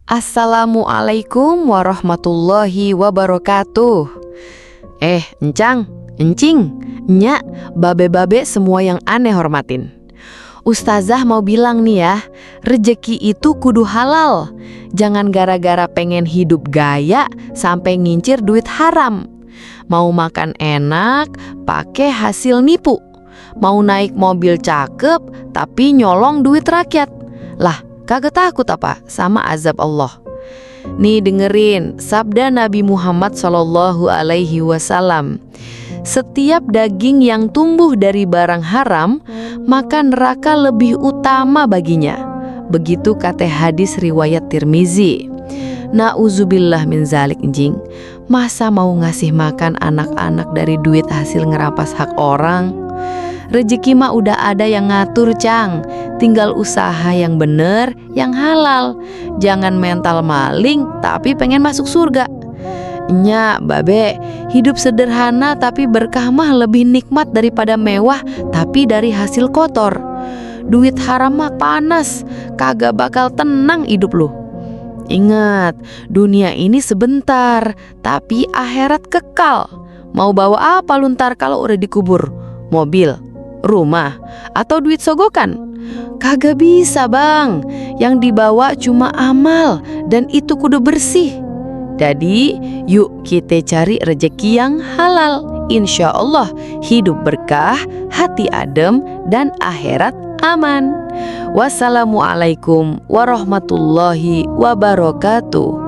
Assalamualaikum warahmatullahi wabarakatuh. Encang, encing, nyak, babe-babe semua yang aneh hormatin. Ustazah mau bilang nih ya, rejeki itu kudu halal. Jangan gara-gara pengen hidup gaya sampai ngincir duit haram. Mau makan enak, pakai hasil nipu. Mau naik mobil cakep, tapi nyolong duit rakyat. Lah, kagak takut apa sama azab Allah? Nih dengerin sabda Nabi Muhammad SAW. Setiap daging yang tumbuh dari barang haram, maka neraka lebih utama baginya. Begitu kata hadis riwayat Tirmizi. Nauzubillah min zalik anjing. Masa mau ngasih makan anak-anak dari duit hasil ngerampas hak orang? Rezeki mah udah ada yang ngatur, Cang. Tinggal usaha yang bener, yang halal. Jangan mental maling tapi pengen masuk surga. Nya, babe, hidup sederhana tapi berkah mah lebih nikmat daripada mewah tapi dari hasil kotor. Duit haram mah panas, kagak bakal tenang hidup lu. Ingat, dunia ini sebentar, tapi akhirat kekal. Mau bawa apa lu ntar kalau udah dikubur? Mobil, rumah, atau duit sogokan? Kagak bisa, Bang. Yang dibawa cuma amal, dan itu kudu bersih. Jadi, yuk kita cari rejeki yang halal. Insya Allah hidup berkah, hati adem, dan akhirat aman. Wassalamualaikum warahmatullahi wabarakatuh.